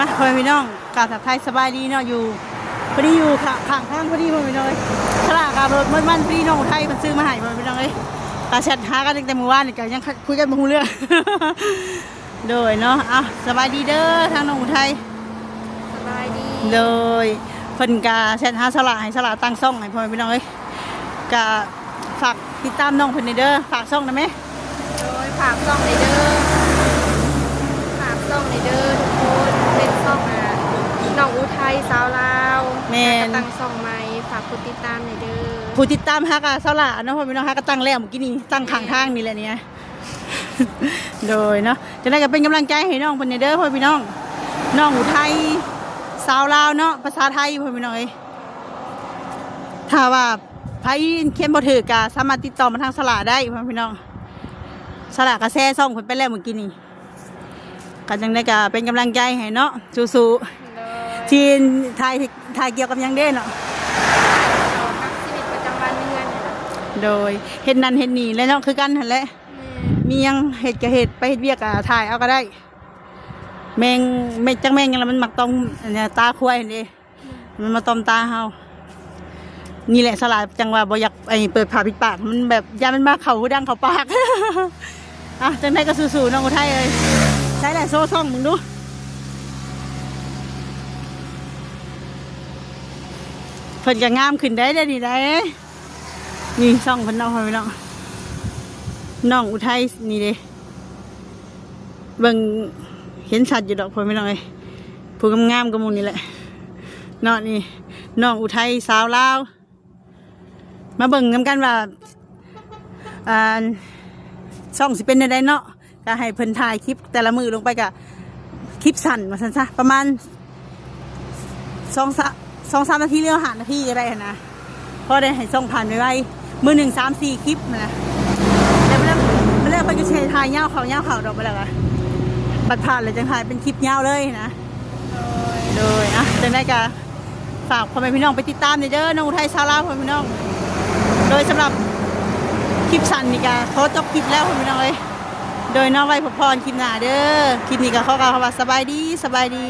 ອ່ະ ພໍ່ແມ່ພີ່ນ້ອງ ກາບທັກທາຍສະບາຍດີເນາະ ຢູ່ ພໍດີຢູ່ຂ້າງ ຂ້າງທາງພໍດີ ພໍ່ແມ່ພີ່ນ້ອງເອີຍ ສະຫຼາກະເບິດໝົດວັນ ພໍດີນ້ອງອຸໄທເພິ່ນຊື້ມາໃຫ້ ພໍ່ແມ່ພີ່ນ້ອງເອີຍ ກະແຊັດຫາກັນຕັ້ງແຕ່ມື້ວານນີ້ ກະຍັງ ຄ- ຄຸຍກັນບໍ່ຮູ້ເລື່ອງ ໂດຍເນາະ ເອົາ ສະບາຍດີເດີ ທາງນ້ອງອຸໄທ ສະບາຍດີ ໂດຍ ເພິ່ນກະແຊັດຫາສະຫຼາ ໃຫ້ສະຫຼາຕັ້ງຊ່ອງໃຫ້ ພໍ່ແມ່ພີ່ນ້ອງເອີຍ ກະ ຝາກຕິດຕາມນ້ອງເພິ່ນແດ່ເດີ ຝາກຊ່ອງໄດ້ແມ ໂດຍ ຝາກຊ່ອງແດ່ເດີ ຝາກຊ່ອງແດ່ເດີທຸກຄົນ ເປັນຊ່ອງ ອ່າ ນ້ອງອຸໄທຊາວລາວ ແມ່ນ ຫາກະຕັ້ງຊ່ອງໃໝ່ ຝາກກົດຕິດຕາມແດ່ເດີ ຜູ້ຕິດຕາມຫາກະສາວຫຼ້າເນາະ ພໍ່ແມ່ພີ່ນ້ອງ ຫາກະຕັ້ງແລ້ວມື້ກີ້ນີ້ ຕັ້ງຂ້າງທາງນີ້ແຫຼະນີ້ ໂດຍເນາະ ຈັ່ງໃດກະເປັນກຳລັງໃຈໃຫ້ນ້ອງເພິ່ນແດ່ເດີ ພໍ່ແມ່ພີ່ນ້ອງ ນ້ອງອຸໄທຊາວລາວເນາະ ພາສາໄທ ພໍ່ແມ່ພີ່ນ້ອງເອີຍ ຖ້າວ່າ ໃຜຂຽນບໍ່ຖືກກະສາມາດຕິດຕໍ່ມາທາງສະຫຼາໄດ້ ພໍ່ແມ່ພີ່ນ້ອງ ສະຫຼາກະແຊຊ່ອງເພິ່ນໄປແລ້ວມື້ກີ້ນີ້ ກະຈັ່ງໃດກະເປັນກຳລັງໃຈໃຫ້ເນາະ ສູ້ໆ ໂດຍ ທີ່ຖ່າຍ ຖ່າຍກ່ຽວກັບຫຍັງເດ້ເນາະ ກັບຊີວິດປະຈຳວັນໃນເຮືອນນີ້ແຫຼະ ໂດຍ ເຮັດນັ້ນເຮັດນີ້ແຫຼະເນາະ ຄືກັນຫັ້ນແຫຼະ ແມ່ນ ມີຫຍັງເຮັດກະເຮັດ ໄປເຮັດວຽກກະຖ່າຍເອົາກະໄດ້ ແມງ ແມງ ຈັກແມງຫຍັງລະ ມັນມັກຕ້ອມ ອັນ ຕາຄວາຍຫັ້ນເດ້ ມັນມາຕ້ອມຕາເຮົາ ນີ້ແຫຼະສະຫຼາຈັງວ່າບໍ່ຢາກ ໄອ້ ເປີດຜ້າປິດປາກ ມັນແບບຢ້ານມັນມາເຂົ້າຫູດັງເຂົ້າປາກ ອ່ະ ຈັ່ງໃດກະສູ້ໆ ນ້ອງອຸໄທເອີຍ ໃສລະໂຊຊ່ອງເບິ່ງດູ ເພິ່ນກະງາມຂຶ້ນໄດ໋ ດຽວນີ້ໄດ໋ ນີ້ຊ່ອງເພິ່ນເນາະ ພໍ່ແມ່ພີ່ນ້ອງ ນ້ອງອຸໄທ ນີ້ເດ້ ເບິ່ງເຫັນຊັດຢູ່ດອກ ພໍ່ແມ່ພີ່ນ້ອງເອີຍ ຜູ້ງາມໆກະໝູ່ນີ້ແຫຼະເນາະ ນີ້ ນ້ອງອຸໄທຊາວລາວ ມາເບິ່ງນຳກັນວ່າ ອ່າ ຊ່ອງຊິເປັນແນວໃດເນາະ ກະໃຫ້ເພິ່ນຖ່າຍຄລິບແຕ່ລະມື້ລົງໄປ ກະຄລິບສັ້ນວ່າຊັ້ນຊະ ປະມານ ສອງ ສາມ ສອງສາມນາທີ ຫຼື ຫ້ານາທີກະໄດ້ຫັ້ນນະ ພໍໄດ້ໃຫ້ຊ່ອງຜ່ານໄວໆ ມື້ໜຶ່ງສາມສີ່ຄລິບຫັ້ນນະ ແຕ່ບາງເທື່ອ ບາງເທື່ອເພິ່ນກະຊິໃຫ້ຖ່າຍຍາວເຂົ້າ ຍາວເຂົ້າດອກ ບາດລະກະ ບັດຜ່ານແລ້ວຈັ່ງຖ່າຍເປັນຄລິບຍາວເລີຍຫັ້ນນະ ໂດຍ ໂດຍ ອ່ະ ຈັ່ງໃດກະ ຝາກພໍ່ແມ່ພີ່ນ້ອງໄປຕິດຕາມແດ່ເດີ ນ້ອງອຸໄທຊາວລາວ ພໍ່ແມ່ພີ່ນ້ອງ ໂດຍສຳລັບຄລິບສັ້ນນີ້ກະຂໍຈົບຄລິບແລ້ວ ພໍ່ແມ່ພີ່ນ້ອງເອີຍ ໂດຍເນາະ ໄວ້ພົບພໍ້ກັນຄລິບໜ້າເດີ ຄລິບນີ້ກະຂໍກ່າວຄຳວ່າສະບາຍດີ ສະບາຍດີ.